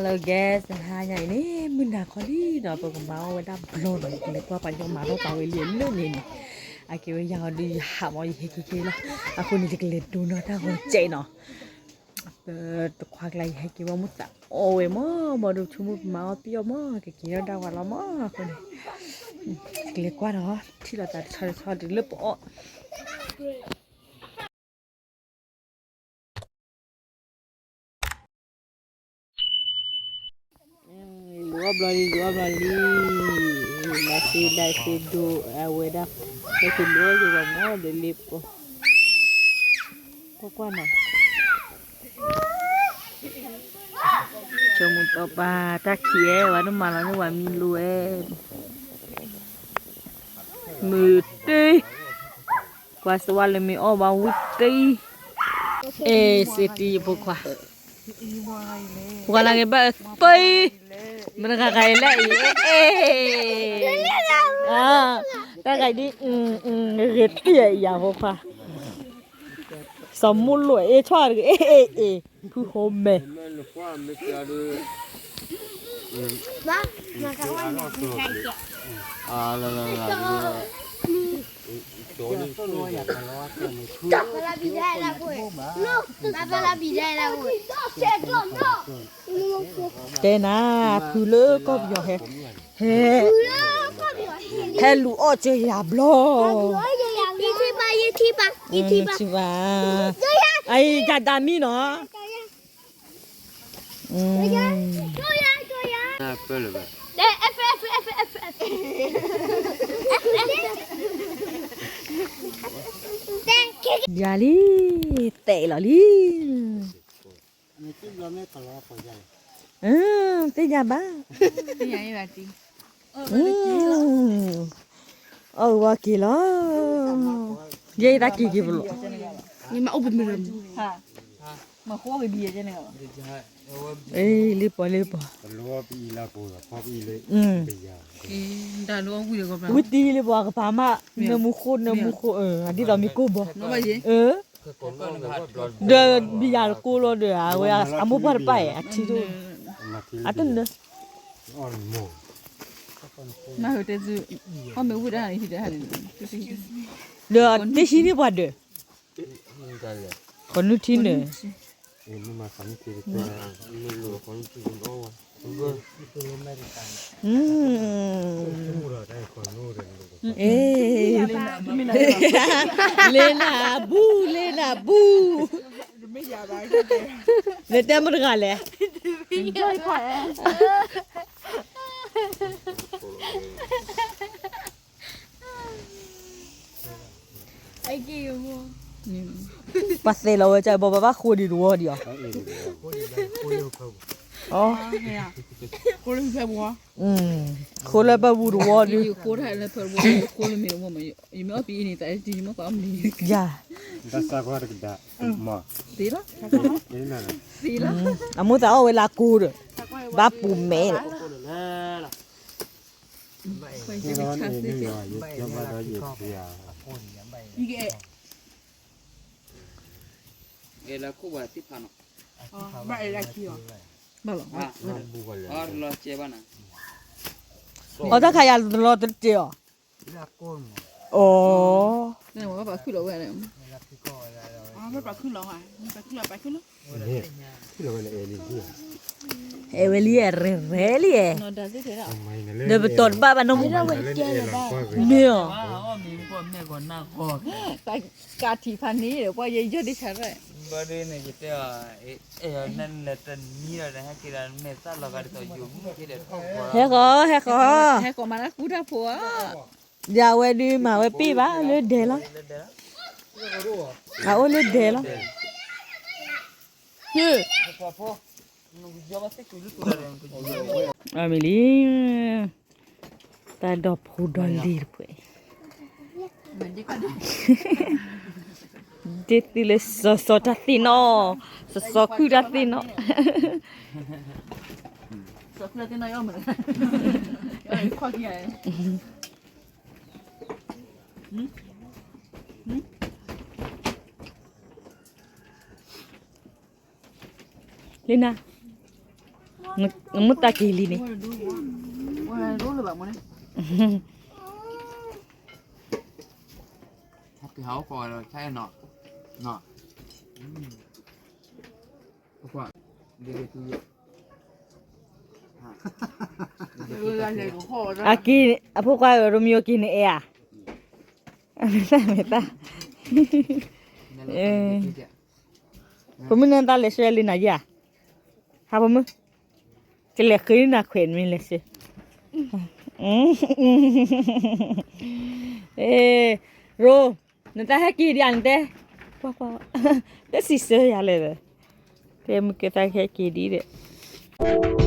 Hello guys, ဟါညါအံၤန့ၣ် မုၢ်နၤခီလံနီၤ, ပကမၤအီၣ်ဝဲဒၣ်ဘျီနီၤ, ယကလဲၤကွၢ်ပှၤညီမၤထီၣ်ပာ်ဝဲလံအလၢန့ၣ်န့ၣ်, အကဲဝဲယၤအီၤဒုးယဟးမး ယဟဲက့ၤက့ၤလီၤ, အဃိန့ၣ် ယကလဲၤဒိးနီၢ်တၢ်ဂီၤကဲးနီၤ, ပတခွါကျါယဟဲက့ၤဝဲမုၢ်သးအီၣ်ဝဲမး, ဘၣ်ဒီးဆိကမိၣ်ပမၤအီၣ်ပ့ၢ်အီၣ်မး ကက့ၤထီၣ်ဒၣ်ဝဲလီၤမး, အဃိန့ၣ် ယကလဲၤကွၢ်ဒီး ထံၣ်လိာ်သးတဆီတဆီတုၤလၢပအီၣ် လူၤအီၣ်ဘျီလံ လူၤအီၣ်ဘျီလံ, လၢသ့ဒၣ်သ့ဒိအဝဲဒၣ်, ဟဲက့ၤလူၤအီၣ်က့ၤဘၣ်မးဒီးလ့ပီၤ, ကွၢ်ကွၢ်နီၤ, ဆိကမိၣ်တီပာ်တၢ်ခံးအဲ ဝဲဒၣ်မၤလီၤန့ၢ်ဝဲမံလိအဲ, မုၢ်တ့ၢ်, ကွၢ်စဝါလၢမ့ၢ်အီၣ်ဘၣ်ဝံၣ်တ့ၢ်, အဲ စ့တံယဖိခွါ ပှၤလၢကဘၣ်ပှၤ, မတဂၤဂၤအံၤလဲၣ်အံၤ, တၢ်ဂၤဒ်, ဂ့ၤတံၢ်အံၤယၤဖိခွါ, စီၤမိၢ်လိာ်အ့ၣ်ဆီၣ်တဂ့ၤ, အ့ၣ်အ့ၣ်အ့ၣ်, ဖုဟိမဲာ် တဲနၤ, ဖုလၢကီၢ်ပယီၤဟဲ, ဟဲ, ဟဲလူၤအီၣ်က့ၤယၤဘျီ, ယထံၣ်ဘၣ်, အံၤယၤဒၤမံနီၤ, ယၤလံ, တဲလီၤလံ, သ့ၣ်ညါဘၣ်, အီၣ်ဝဲက့ၤလီၤ, ယဲယတၢ်က့ၤက့ၤပလီၢ်, မ့ၢ်အိၣ်ပမုၢ်လီၤ, မ့ၢ်ဃိကဒံယဲန့ၣ်, လ့ပီၤလ့ပီၤ, ဝံတံလ့ပီၤကပၤမး, နၢမူဃိ နၢမူဃိ, အဒ်သိးမ့ၢ်ကိၢ်ဘီ, ဒီးဘံယၤတကိၢ်လီၤဒီး အဝဲအမိၢ်ပှၢ်တပၢ်အံၤ အထံၣ်ဒိၣ်, အတနၢ, မ့ၢ်တဲသု, အီၣ်မ့ၢ်ဝံၣ်တၢ်န့ၣ်, ဒီးတဟံးန့ၢ်ပှၤဒၢး, ဃီနုၢ်ထံနၢ, လ့နၤဘူၣ် လ့နၤဘူၣ်, နတဲမတဂၤလဲၣ်, ပှၤသဲးလီၤဝဲကဘီဘၣ်ဘၣ်ဃိဒံးတဝီဒံးအီၤ, ဃိလၢပပူၤတဝီဒံး, ယမ့ၢ်အီၣ်ပံအံၤန့ၣ် သးတံၤမ့ၢ်ကွၢ်အီၣ်မ့ၢ်, ယၤ, အမိၢ်သးအီၣ်ဝဲလၢအကိဒီး, ဘၣ်ပူၤမဲလီၤ. အီၣ်တၢ်ခါယၤတလီၤတတ့ၢ်အီၤ, အီ, အဲၣ်ဝဲလံ အဲၣ်ရဲၣ်ရဲၣ်လံ, ဒီးပတီၢ်တဘၣ်ဘၣ်နီၢ်မူ, မ့ၢ်အီၤ, ကးထံၣ်ဖးန့ၣ် ပှၤယဲယီၢ်ဒ့ဆါရဲၣ်, ဟဲဃီ ဟဲဃီ, ဟဲဃီမၤတၢ်ကူတၢ်ဖိဧါ, ယဝဲဒုးမၤဝဲပ့ၢ်ဘၣ်လၢဒဲးလီၤ, အအိၣ်လၢဒဲးလီၤ, အမ့ၢ်လံ, တၢ်ဒီဖိဒီလံၤတဖု, ဒ်သုလၢစီၤစီၤတၢ်သ့ၣ်နီၣ်, စီၤစီၤခုၣ်တၢ်သ့ၣ်နီၣ်, လ့နၤ, နမ့ၢ်တၢ်က့ၤလံန့ၣ်, အက့ၤ အဖိခွါ Romeo က့ၤန့ၣ်အဲၣ်ဧါ, မ့ၢ်တၢ်မ့ၢ်တၢ်, ဖိမုၣ်န့ၣ်တၢ်လဲၤဆှၢလံနၤယၤ, ဟးဖိမုၣ်, ကလဲၤဃ့နၤခွဲးနမ့ၢ်လဲၤဆှၢ, ရိ နတၢ်ဟဲက့ၤဒံးဧါ နတဲ, ကွၢ်ကွၢ်, တစံးဆၢယၤလဲၣ်ဒီး, တဲမုၢ်ကဲတၢ်ဟဲက့ၤဒံးဒီး